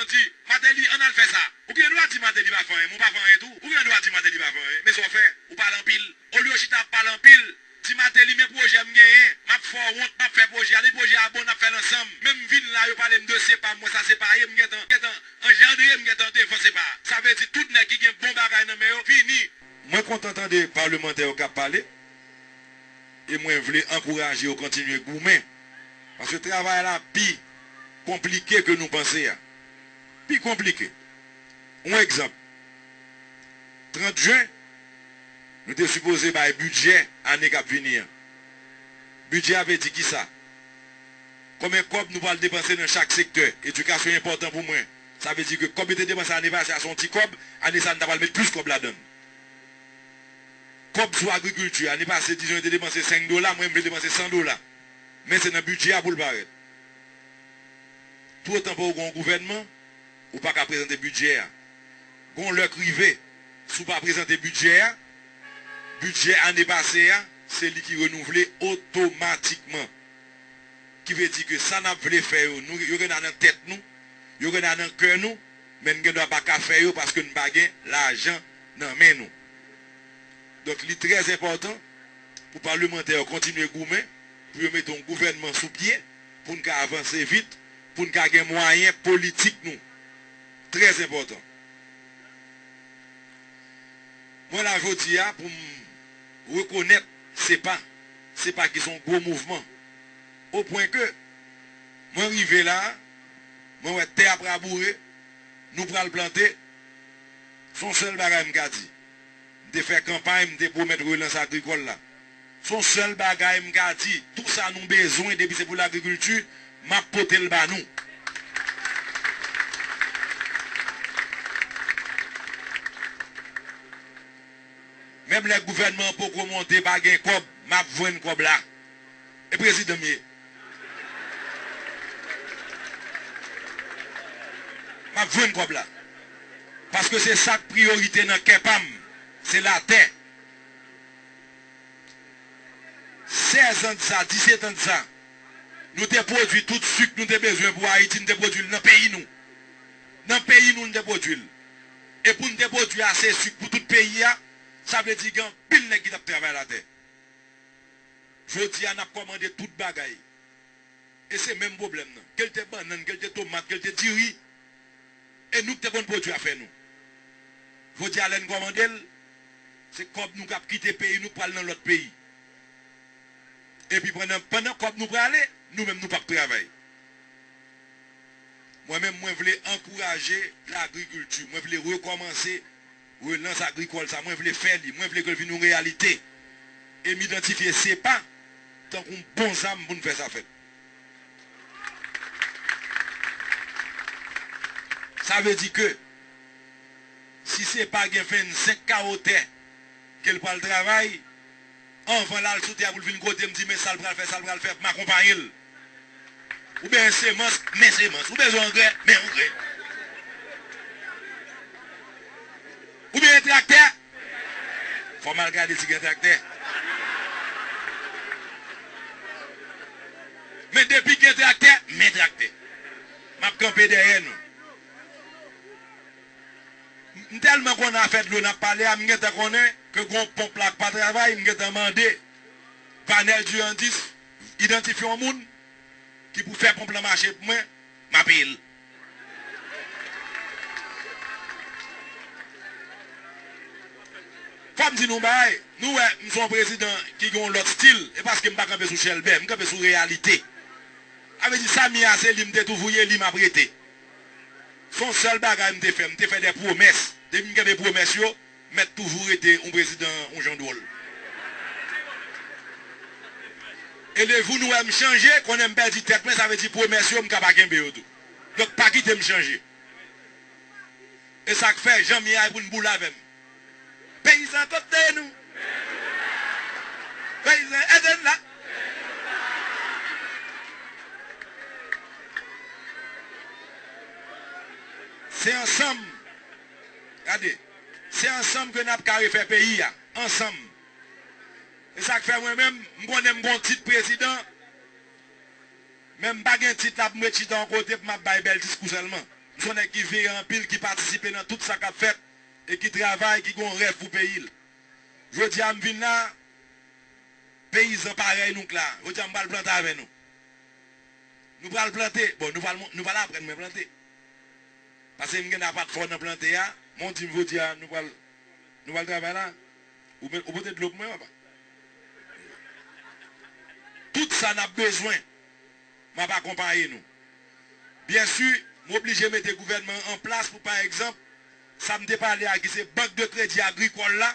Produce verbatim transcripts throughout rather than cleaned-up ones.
Di, Martelly, ann al fè sa. Ou gen dwa di Martelly pa fè anyen, men w pa fè anyen tou. Ou gen dwa di Martelly pa fè anyen, men sa w fè, ou pale anpil. Olye w chita ap pale anpil, di Martelly, men pwojè m genyen, m ap fè w wont, m ap fè pwojè a, depi pwojè a bon, n ap fè l ansanm. Men m vin la, yo pale m de sepa, m wè sa sepa ye, m gentan, gentan anjandre, m gentan devan sepa. Sa vle di tout nèg ki gen bon bagay nan men yo, vini. Mwen kontan tande palmantè yo k ap pale. E mwen vle ankouraje yo kontinye goumen. Paske travay la pi konplike ke nou panse a. Pi konplike. Yon egzanp. Trant jen, nou te sipoze bay bidjè ane k ap vini an. Bidjè a vle di kisa? Konbyen kòb nou pral depanse nan chak sektè? Edikasyon enpòtan pou mwen. Sa vle di ke kòb yo te depanse ane pase a se yon ti kòb, ane sa a nou ta pral met plis kòb ladan l. Kòb sou agrikilti, ane pase, dizon, yo te depanse senk dola, mwen, m vle depanse san dola. Men se nan bidjè a pou l parèt. Toutotan pa w gen yon gouvènman, ou pa ka prezante bidjè a. Gon lè k rive, si w pa prezante bidjè a, bidjè ane pase a, se li ki renouvle otomatikman. Ki vle di ke sa n ap vle fè yo, nou, yo gen nan tèt nou, yo gen nan kè nou, men n gen dwa pa ka fè yo paske n pa gen lajan nan men nou. Donk, li trè enpòtan pou palmantè yo kontinye goumen, pou yo mete yon gouvènman sou pye, pou n ka avanse vit, pou n ka gen mwayen politik nou. Trè enpòtan. Mwen la jodi a pou m rekonèt sepa, sepa ki se yon gwo mouvman. O pwen ke mwen rive la, mwen wè tè ap raboure, nou pral plante, se yon sèl bagay m ka di. M te fè kanpay, m te pwomèt relans agrikòl la. Se yon sèl bagay m ka di, tou sa nou bezwen depi se pou lagrikilti, m ap pote l ba nou. Menm lè gouvènman an poko monte, pa gen kòb, m ap jwenn kòb la. E prezidan m ye. M ap jwenn kòb la. Paske se sa k priyorite nan kè pa m, se latè. Sèz an de sa, disèt an de sa, nou te pwodui tout sik nou te bezwen pou Ayiti, nou te pwodui l nan peyi nou. Nan peyi nou, nou te pwodui l. E pou n te pwodui ase sik pou tout peyi a, sa vle di gen anpil nèg ki t ap travay latè. Jodi a, n ap kòmande tout bagay. E se menm pwoblèm nan. Ke l te bannann, ke l te tomat, ke l te diri. E nou ki te konn pwodui afè nou. Jodi a, lè n kòmande l, se kòb nou k ap kite peyi nou k pral nan lòt peyi. Epi pandan, pandan kòb nou prale, nou menm nou p ap travay. Mwen menm, mwen vle ankouraje lagrikilti. Mwen vle rekòmanse relans agrikòl sa. Mwen vle fè li. Mwen vle ke l vin yon reyalite. E m idantifye sepa tankou yon bon zam pou n fè sa fèt. Sa vle di ke si sepa gen vennsenk kawo tè ke l pral travay, anvan l al sou tè a pou l vin kote m, di, men sa l pral fè, sa l pral fè, m akonpaye l. Ou bezwen semans, men semans. Ou bezwen angrè, men angrè. Ou bezwen traktè, fò m al gade si gen traktè. Men depi gen traktè, men traktè. M ap kanpe dèyè nou. M tèlman konnen afè dlo n ap pale a, m gentan konnen ke gon ponp la k pa travay, m gentan mande Vanel Durandis idantifye yon moun ki pou fè ponp lan mache pou mwen, m a peye l. Fò m di nou yon bagay, nou wè, m se yon prezidan ki gen yon lòt stil, e paske m pa kanpe sou chèlbè, m kanpe sou reyalite. Sa vle di, sa m ye a, se li m te toujou ye, li m ap rete. Se yon sèl bagay m te fè, m te fè de pwomès. Depi m kenbe pwomès yo, m mèt toujou rete yon prezidan, yon jan dwòl. E le jou nou wè m chanje, konnen m pèdi tèt mwen, sa vle di pwomès yo, m ka pa kenbe yo tou. Donk, pa kite m chanje. E sa k fè, jan m ye a, e pou n boule avè m. Peyizan, kote nou? Peyizan, ede n la. Se ansanm, gade, se ansanm ke n ap ka refè peyi a, ansanm. E sa k fè mwen menm, m konnen m gon tit prezidan, men m pa gen tit la pou m ret chita yon kote pou m ap bay bèl diskou sèlman. M Se yon nèg ki veye anpil, ki patisipe nan tout sa k ap fèt e ki travay, ki gen yon rèv pou peyi l. Jodi a, m vin la, peyizan parèy nou k la. Jodi a, m pral plante avè nou. Nou pral plante. Bon, nou pral, nou pral aprann mwen plante. Paske m gen pa t fò nan plante a. Men w di m jodi a, nou pral, nou pral travay la. Ou, met- ou pote dlo pou mwen, papa. Tout sa n ap bezwen, m ap akonpaye nou. Byen si, m oblije mete gouvènman an plas pou, pa egzanp, sa m te pale a ki se Bank de Kredi Agrikòl la,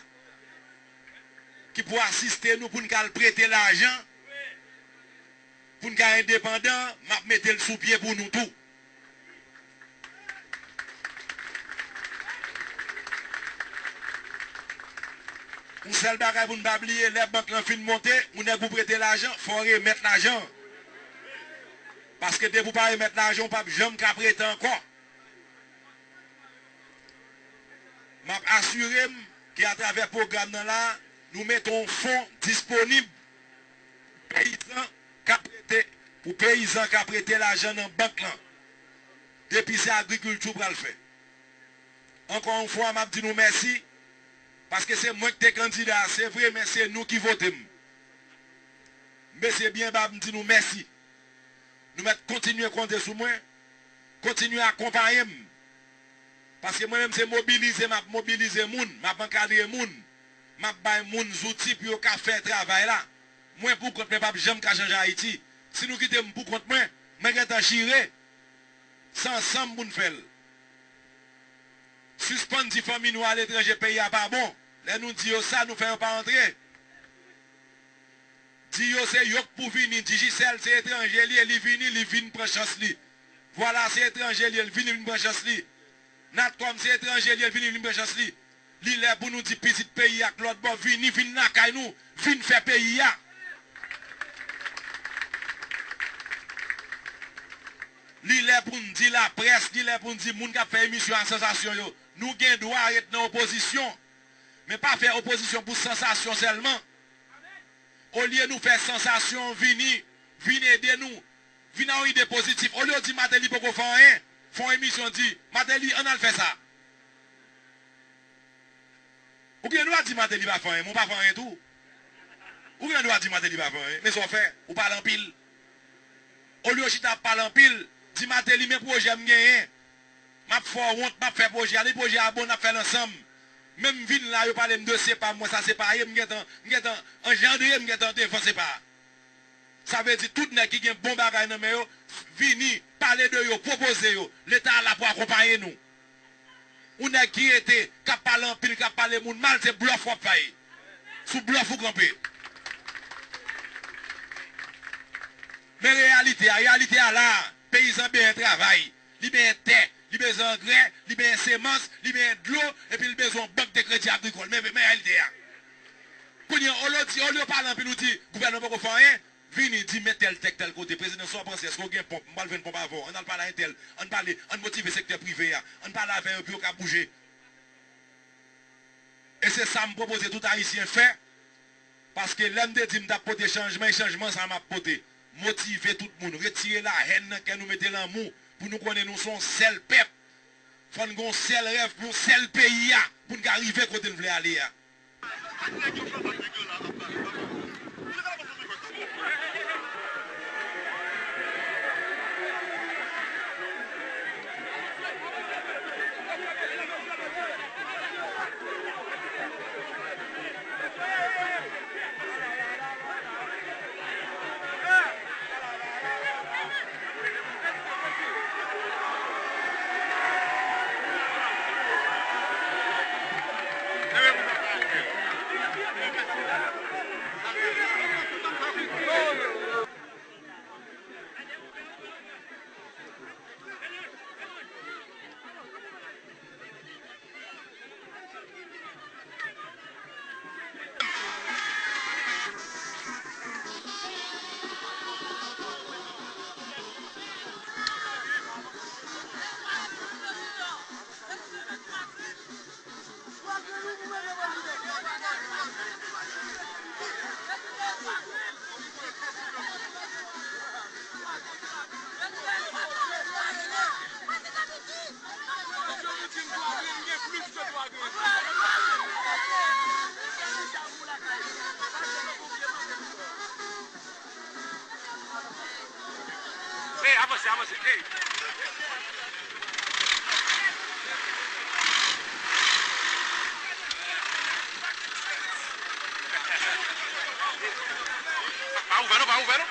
ki pou asiste nou pou n ka al prete lajan, pou n ka endepandan, m ap mete l sou pye pou nou tou. Yon sèl bagay pou n pa bliye, lè bank lan fin monte, yon nèg ou prete lajan, fò w remèt lajan. Paske depi w pa remèt lajan, w p ap janm ka prete ankò. M ap asire m ke atravè pwogram nan la, nou mete yon fon disponib pou peyizan k ap prete, pou peyizan k ap prete lajan nan bank lan. Depi se agrikilti w pral fè. Ankò yon fwa, m ap di nou mèsi, paske se mwen ki te kandida a, se vre, men se nou ki vote m. M bese byen ba, m di nou mèsi. Nou mèt kontinye konte sou mwen, kontinye akonpaye m. Paske mwen menm se mobilize m ap mobilize moun, m ap ankadre moun, m ap bay moun zouti pou yo ka fè travay la. Mwen pou kont mwen p ap janm ka chanje Ayiti. Si nou kite m pou kont mwen, mwen gentan chire. Se ansanm pou n fè l. Sispann di fanmi nou aletranje peyi a pa bon. Lè nou di yo sa, nou fè yo pa antre. Di yo se yo k pou vini. Digicel se etranje li ye, li vini, li vin pran chans li. Vwala se etranje li ye, li vini, vin pran chans li. Natcom se etranje li ye, li vini, vin pran chans li. Li lè pou nou di pitit peyi a k lòt bò, vini, vin lakay nou, vin fè peyi a. Li lè pou n di laprès, li lè pou n di moun k ap fè emisyon a sansasyon yo, nou gen dwa ret nan opozisyon, men pa fè opozisyon pou sansasyon sèlman. Olye nou fè sansasyon, vini, vin ede nou, vin ak yon ide pozitif. Olye w di Martelly poko fè anyen, fè yon emisyon di, Martelly, ann al fè sa. Ou gen dwa di Martelly pa fè anyen, men w pa fè anyen tou. Ou gen dwa di Martelly pa fè anyen, men sa w fè, ou pale anpil. Olye w chita ap pale anpil, di Martelly, men pwojè m genyen. M ap fè w wont, m ap fè pwojè a. Depi pwojè a bon, n ap fè l ansanm. Men m vin la, yo pale m de sepa, m wè sa sepa ye, m gentan, m gentan anjandre, m gentan devan sepa. Sa vle di tout nèg ki gen bon bagay nan men yo, vini, pale de yo, pwopoze yo. Leta la pou akonpaye nou. Yon nèg ki rete, k ap pale anpil, k ap pale moun mal, se blòf w ap bay. Sou blòf ou kanpe. Men reyalite a, reyalite a la, peyizan benyen travay. Li benyen tè, li bezwen angrè, li benyen semans, li benyen dlo, epi li bezwen yon bank de kredi agrikòl. Men, men reyalite a. Kounye a, olye w di, olye w pale anpil, ou di, gouvènman poko fè anyen, vini, di, men tèl tèk tèl kote, prezidan, sa w panse, èske w gen ponp? M pral jwenn ponp avè w, ann al pale a entèl, ann pale, ann motive sektè prive a, ann pale avè yo pou yo ka bouje. E se sa m pwopoze tout Ayisyen fè, paske lè m te di m t ap pote chanjman, e chanjman sa a m ap pote. Motive tout moun, retire lahèn nan kè nou, mete lanmou, pou nou konnen nou se yon sèl pèp. Fò n gen yon sèl rèv pou yon sèl peyi a, pou n ka rive kote n vle ale a. Se avanse. Ey! Pa ouvè non, pa ouvè non.